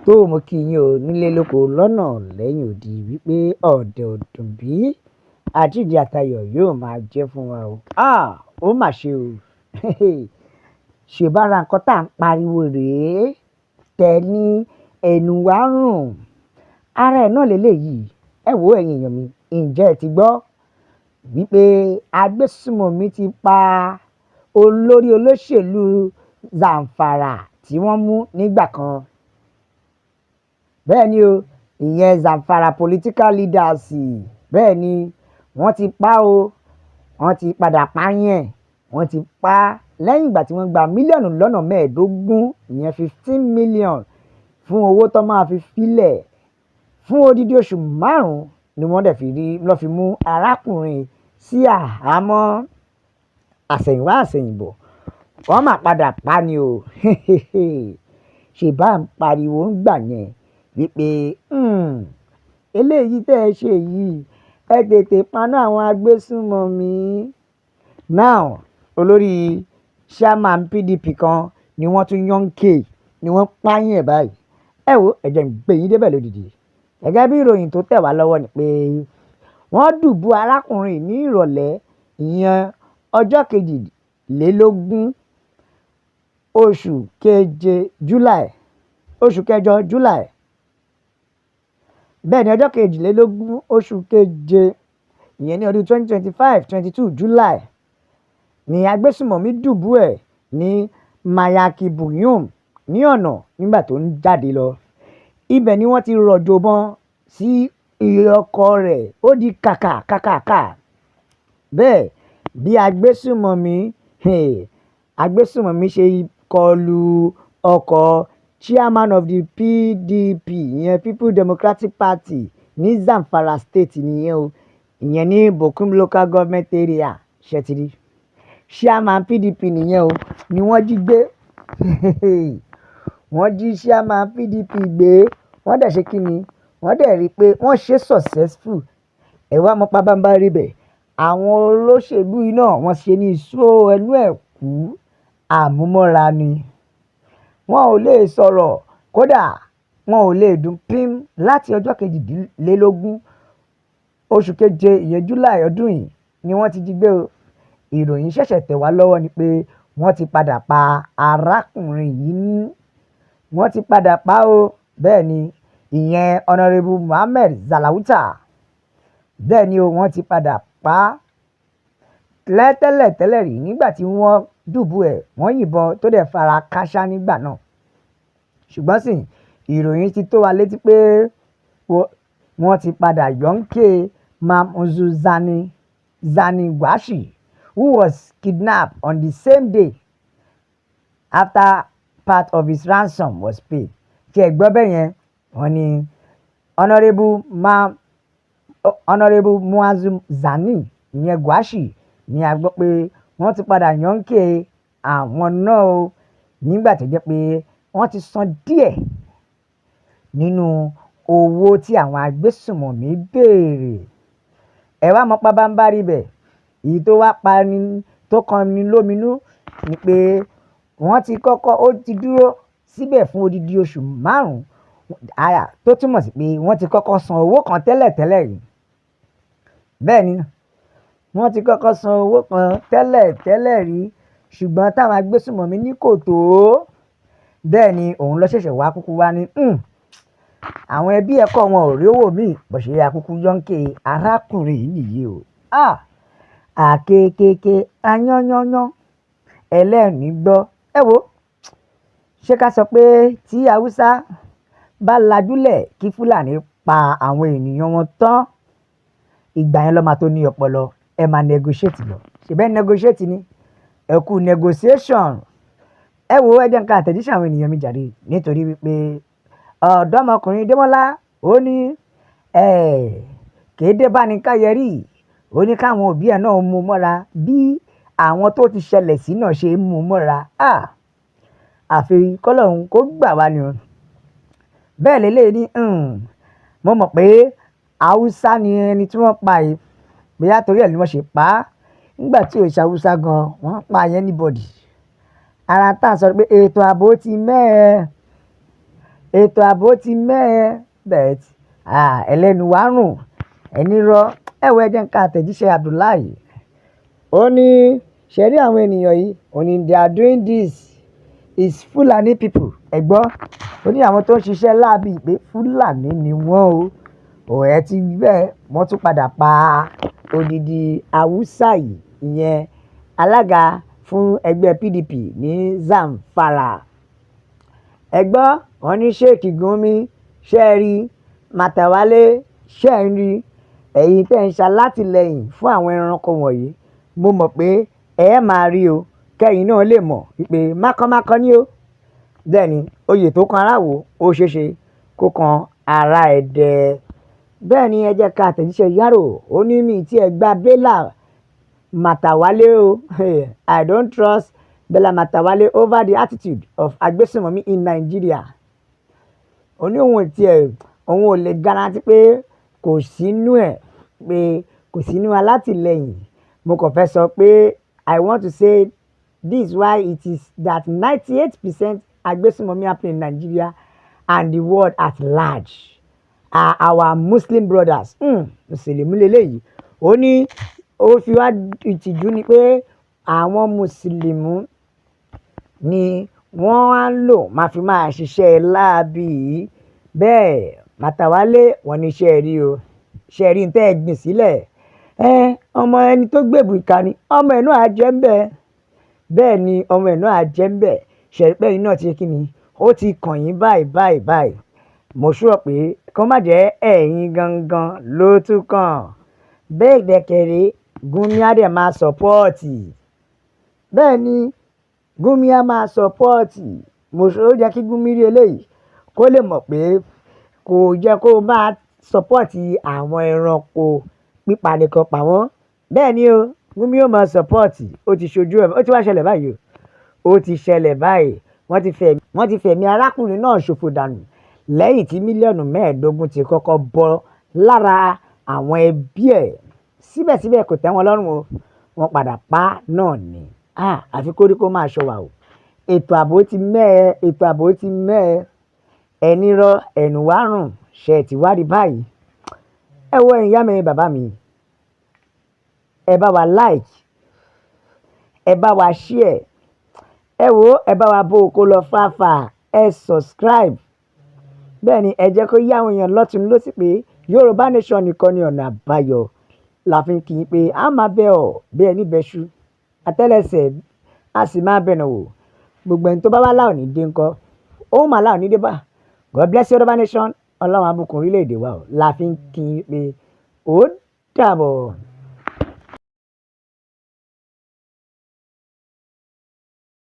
Tó mo kí yín o nílé lóko lọ́nà lẹ́yìn odi wípé ọ̀dẹ̀ ò dùn bí, àjíǹde àtayọ̀ yóò máa jẹ́ fún wa o. Ah! Ó mà ṣe o. Ṣe bára nǹkan tá à ń pariwo rèé, tẹ ní ẹnu wa ń rùn. Ara ẹ̀ náà lélẹ́yìí. Ẹ wo ẹ̀yin èèyàn mi, ǹjẹ́ ẹ ti gbọ́ wípé agbésùnmọ̀mí ti pa olórí olóṣèlú Zamfara tí wọ́n mú nígbà kan? Bẹ́ẹ̀ ni o, ìyẹn Zamfara political leaders. Bẹ́ẹ̀ ni, wọ́n ti pa o. Wọ́n ti padà pa yẹn. Wọ́n ti pa lẹ́yìn ìgbà tí wọ́n gba mílíọ̀nù 15, ìyẹn 15 million, fún owó tó máa fi filẹ̀ fún odidi oṣù 5 ni wọ́n dẹ̀ fi rí lọ́ fi mú arákùnrin sí àhámọ́. Àsẹ̀yìnwá àsẹ̀yìnbọ̀, wọ́n máa padà pa ni o. Ṣe bá ń pariwo ń gbà yẹn wípé eléyìí tẹ́ ẹ ṣe yìí, ẹ tètè paná àwọn agbésùnmọ̀mí. Now, olórí chairman PDP kan ni wọ́n tún yànkè ni wọ́n pààyàn báyìí. Ẹ wo, ẹ jẹ́ n gbé yín débẹ̀ lódìdí. Gẹ́gẹ́ bí ìròyìn tó tẹ̀ wá lọ́wọ́ ni pé wọ́n dùbú arákùnrin ní ìrọ̀lẹ́, ìyẹn ọjọ́ 22 oṣù keje July, oṣù kẹjọ July. Bẹ́ẹ̀ ni, ọjọ́ 22 oṣù keje, ìyẹn ní ọdún 2025, 22 July, ní agbésùnmọ̀mí dùbú ẹ̀ ní Mayaki Buyum ní ọ̀nà nígbà tó ń jáde lọ. Ibẹ̀ ni wọ́n ti rọ̀jò ìbọn sí ọkọ̀ rẹ̀, ó di kàkà kàkàkà. Bẹ́ẹ̀ bí agbésùnmọ̀mí ṣe kọlu ọkọ̀ chairman of the PDP, ìyẹn People Democratic Party ní Zamfara State nìyẹn o, ìyẹn ní Bukkuyum Local Government Area. Ṣé ti rí? Chairman PDP nìyẹn o ni wọ́n jí gbé. Wọ́n jí chairman PDP gbé, wọ́n dẹ̀ ṣe kí ni? Wọ́n dẹ̀ rí i pé wọ́n ṣe successful. Ẹ wá mọ̀ pabambarí bẹ̀. Àwọn olóṣèlú yìí náà, wọ́n ṣe ní ìṣó ẹnu ẹ̀ kú àmúmọ́ra ni. Wọn ò lè sọ̀rọ̀, kódà wọn ò lè dún pín láti ọjọ́ 22 oṣù keje, ìyẹn July ọdún yìí ni wọ́n ti jí gbé o. Ìròyìn ṣẹ̀ṣẹ̀ tẹ̀ wá lọ́wọ́ ni pé wọ́n ti padà pa arákùnrin yìí. Wọ́n ti padà pa o. Bẹ́ẹ̀ ni, ìyẹn Honourable Muhammed Zalauta. Bẹ́ẹ̀ ni o, wọ́n ti padà pa á. Lẹ́tẹ̀lẹ̀ tẹ́lẹ̀ rí, nígbà tí wọ́n dùbú ẹ̀, wọ́n yìnbọn tó dẹ̀ fara kááṣá nígbà náà. Ṣùgbọ́n sì ìròyìn ti tó wa létí pé wọ́n ti padà yọ̀ǹkè Mahmudu Zani Gwashi, who was kidnapped on the same day after part of his ransom was paid. Ṣé ẹ gbọ́ bẹ́ẹ̀ yẹn? Wọ́n ní Honourable Muazu Zani, ìyẹn Gwashi, ni a gbọ́ pé wọ́n ti padà yọ̀ǹkè àwọn náà o, nígbà tó jẹ́ pé wọ́n ti san díẹ̀ nínú owó tí àwọn agbésùnmọ̀mí béèrè. Ẹ wá mọ̀ pabambarí bẹ̀. Èyí tó wá pani tó kan ni lóminú ni pé wọ́n ti kọ́kọ́, ó ti dúró síbẹ̀ fún odidi oṣù 5, tó túmọ̀ sí pé wọ́n ti kọ́kọ́ san owó kan tẹ́lẹ̀ tẹ́lẹ̀ rí. Bẹ́ẹ̀ ni, wọ́n ti kọ́kọ́ san owó kan tẹ́lẹ̀ tẹ́lẹ̀ rí, ṣùgbọ́n táwọn agbésùnmọ̀mí ní kò tó. Bẹ́ẹ̀ ni, òun ló ṣẹ̀ṣẹ̀ wá kúkú wá ní àwọn ẹbí ẹ̀ kọ́ wọn ò rí owó míì bó ṣe yá kúkú yọ̀ǹkè arákùnrin yìí nìyí o. Ah! Àkekèké ayányányán ẹlẹ́rìí gbọ́. Ẹ wo, ṣé ká sọ pé tí Haúsá bá lajúlẹ̀ kí Fúlàní pa àwọn ènìyàn wọn tán, ìgbà yẹn ló máa tó ní ọpọlọ, ẹ máa negotiate lọ. Ṣé bẹ́ẹ̀ negotiate ni? Ẹ kú negotiation. Ẹ wo, ẹ jẹ́ n ka àtẹ̀jíṣẹ́ àwọn ènìyàn mi jàre, nítorí wípé ọ̀dọ́mọkùnrin Démọ́lá, ó ní kéde bá ní káyẹrí, ó ní káwọn òbí ẹ̀ náà mú mọ́ra bí àwọn tó ti ṣẹlẹ̀ sí náà ṣe ń mú mọ́ra. Ah! Àfi kọ́lọ́hún kó gbà wá ni o. Bẹ́ẹ̀ lélẹ́yìí ní mo mọ̀ pé Haúsá ni ẹni tí wọ́n pa yìí, bóyá torí ẹ̀ ni wọ́n ṣe pa á. Nígbà tí ò ṣe Haúsá gan, wọ́n pa anybody. Ara tá ń sọ pé ètò ààbò ti mẹ́ẹ̀. Ètò ààbò ti mẹ́hẹ, but ẹlẹ́nu wa rùn ẹni rọ. Ẹ wo, ẹ jẹ́ n ka àtẹ̀jíṣẹ́ Abdullahi. Ó ní ṣe rí àwọn ènìyàn yìí, ó ní they are doing this is Fulani people. Ẹ gbọ́, ó ní àwọn tó ń ṣiṣẹ́ láabi pé Fulani ni wọ́n o. Ò ẹ ti bẹ́ẹ̀, wọ́n tún padà pa odidi Haúsá yìí, ìyẹn alága fún ẹgbẹ́ PDP ní Zamfara. Ẹ gbọ́, wọ́n ní Sheikh Gumi, ṣé ẹ rí Matawalle, ṣé ẹ ń rí ẹ̀yin tẹ́ ń ṣalátìlẹ́yìn fún àwọn ẹranko wọ̀nyí? Mo mọ̀ pé ẹ máa rí o, kẹ́yìn náà lè mọ̀ wípé mákọ́mákọ́ ni ó. Bẹ́ẹ̀ ni oyè tó kan aráwò ó ṣeéṣe kó kan ará Ẹdẹ. Bẹ́ẹ̀ ni, ẹ jẹ́ ká àtẹ̀jíṣẹ́ Yaro. Ó ní mi tí ẹ gba Bello Matawalle o. I don't trust Bello Matawalle over the attitude of agbésùnmọ̀mí in Nigeria. Ó ní òun tiẹ̀, òun ò lè guarantee pé kò sínú ẹ̀, pé kò sínú alátìlẹ́yìn. Mo kàn fẹ́ sọ pé I want to say this why it is that 98% agbésùnmọ̀mí happening in Nigeria and the world at large are our Muslim brothers. Mùsùlùmí leléyìí. Ó ní ó fi wá ìtìjú ni pé àwọn Mùsùlùmí ni wọ́n á lò máa fi máa ṣiṣẹ́ láabi yìí. Bẹ́ẹ̀ Matawalle, wọ́n ní ṣé ẹ rí o, ṣé ẹ rí n tẹ́ ẹ gbìn sílẹ̀. Ẹ ọmọ ẹni tó gbèbù ìkà ni ọmọ ẹ̀ náà á jẹ́ ń bẹ́ẹ̀. Bẹ́ẹ̀ ni, ọmọ ẹ̀ náà á jẹ́ ń bẹ́ẹ̀. Ṣé ẹ rí pé ẹ̀yin náà ti kí ni? Ó ti kàn yín báyìí báyìí báyìí. Mo sure pé kó má jẹ́ ẹ̀yin gangan ló tún kàn. Bẹ́ẹ̀ dẹ̀kẹ̀rẹ́, Gumi á dẹ̀ máa support. Bẹ́ẹ̀ ni, Gumi á máa support. Mo sọ ó jẹ́ kí Gumi rí eléyìí kó lè mọ̀ pé kò yẹ kó máa support àwọn ẹranko pípa nìkan pa wọ́n. Bẹ́ẹ̀ ni o, Gumi ó máa support. Ó ti ṣojú ẹ̀, ó ti wá ṣẹlẹ̀ báyìí o. Ó ti ṣẹlẹ̀ báyìí. Wọ́n ti fẹ̀mí arákùnrin náà ṣòfò dànù lẹ́yìn tí mílíọ̀nù 15 ti kọ́kọ́ bọ́ lára àwọn ẹbí ẹ̀. Síbẹ̀síbẹ̀, kò tẹ́ wọn lọ́rùn o. Wọ́n padà pa á náà ni. Ah, àfi kórí kó máa ṣọ́ wa o. Ètò ààbò ti mẹ́hẹ, ètò ààbò ti mẹ́hẹ. Ẹni rọ ẹnu wá rùn, ṣé ẹ ti wá rí báyìí? Ẹ wo, ẹ̀yin ìyá mi, bàbá mi. Ẹ bá wa like, ẹ bá wa share. Ẹ wo, ẹ bá wa bó oko lọ fàáfàá, ẹ subscribe. Bẹ́ẹ̀ ni, ẹ jẹ́ kó yé àwọn èèyàn lọ́tùn lósì pé Yorùbá Nation nìkan ni ọ̀nà àbáyọ. La fi ń kí yín pé a máa bẹ ọ́ bí ẹni bẹṣu. Àtẹ́lẹsẹ̀ a sì máa bẹ̀nà wò. Gbogbo ẹni tó bá wá láò ní dé ńkọ́. Ó máa láò ní dé bá. God bless Yorùbá Nation. Ọlọ́run á bùkún orílẹ̀-èdè wa o. La fi ń kí yín pé ó dàbọ̀.